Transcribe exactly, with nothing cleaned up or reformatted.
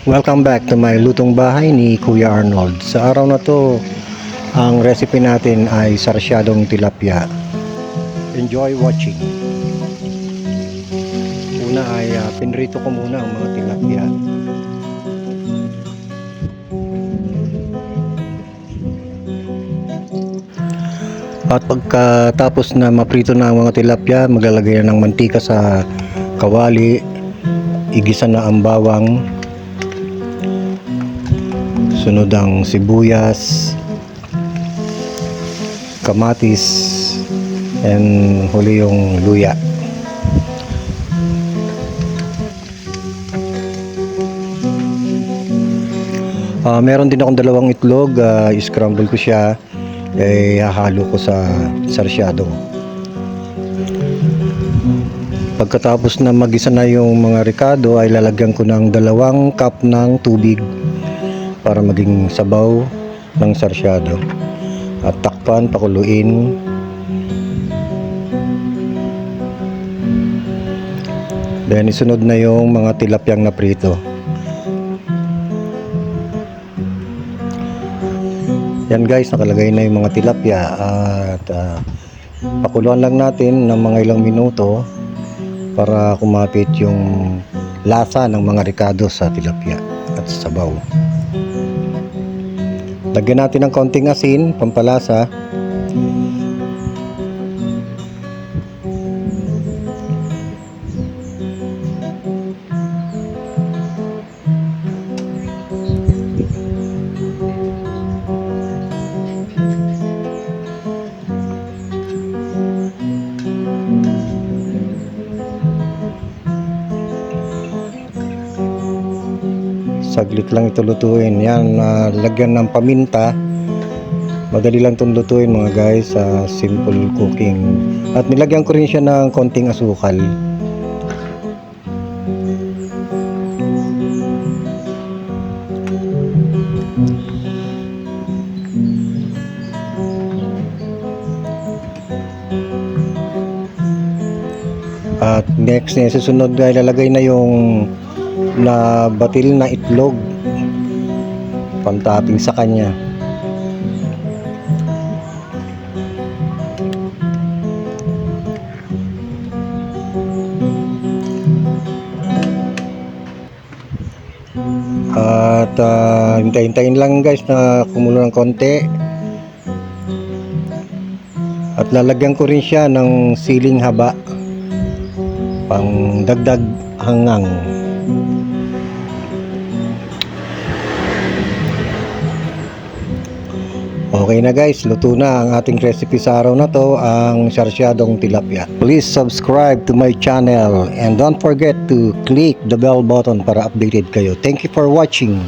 Welcome back to my lutong bahay ni Kuya Arnold. Sa araw na to, ang recipe natin ay sarsyadong tilapia. Enjoy watching. Una ay, ah, pinrito ko muna ang mga tilapia. At pagkatapos na maprito na ang mga tilapia, maglalagay na ng mantika sa kawali, igisa na ang bawang, sunod ang sibuyas, kamatis, and huli yung luya. Ah, meron din akong dalawang itlog, ah, scramble ko siya, eh, hahalo ko sa sarsyado. Pagkatapos na magisa na yung mga rekado, ay lalagyan ko ng dalawang cup ng tubig para maging sabaw ng sarsyado. At takpan, pakuluin. Then, isunod na yung mga tilapyang naprito. Yan guys, nakalagay na yung mga tilapia at, ah, pakuluan lang natin ng mga ilang minuto para kumapit yung lasa ng mga rekado sa tilapia at sa sabaw. Lagyan natin ng konting asin, pampalasa. Saglit lang ito lutuin. Yan, ah, lagyan ng paminta. Madali lang itong lutuin, mga guys, sa simple cooking. At nilagyan ko rin siya ng konting asukal. At next na susunod na ilalagay na yung nabatil na itlog. Pang-topping sa kanya. At, ah, hintay-hintayin lang guys na kumulo ng konti. At lalagyan ko rin siya ng siling haba. Pangdagdag hangang. Okay na guys, luto na ang ating recipe sa araw na to, ang sarsyadong tilapia. Please subscribe to my channel and don't forget to click the bell button para updated kayo. Thank you for watching.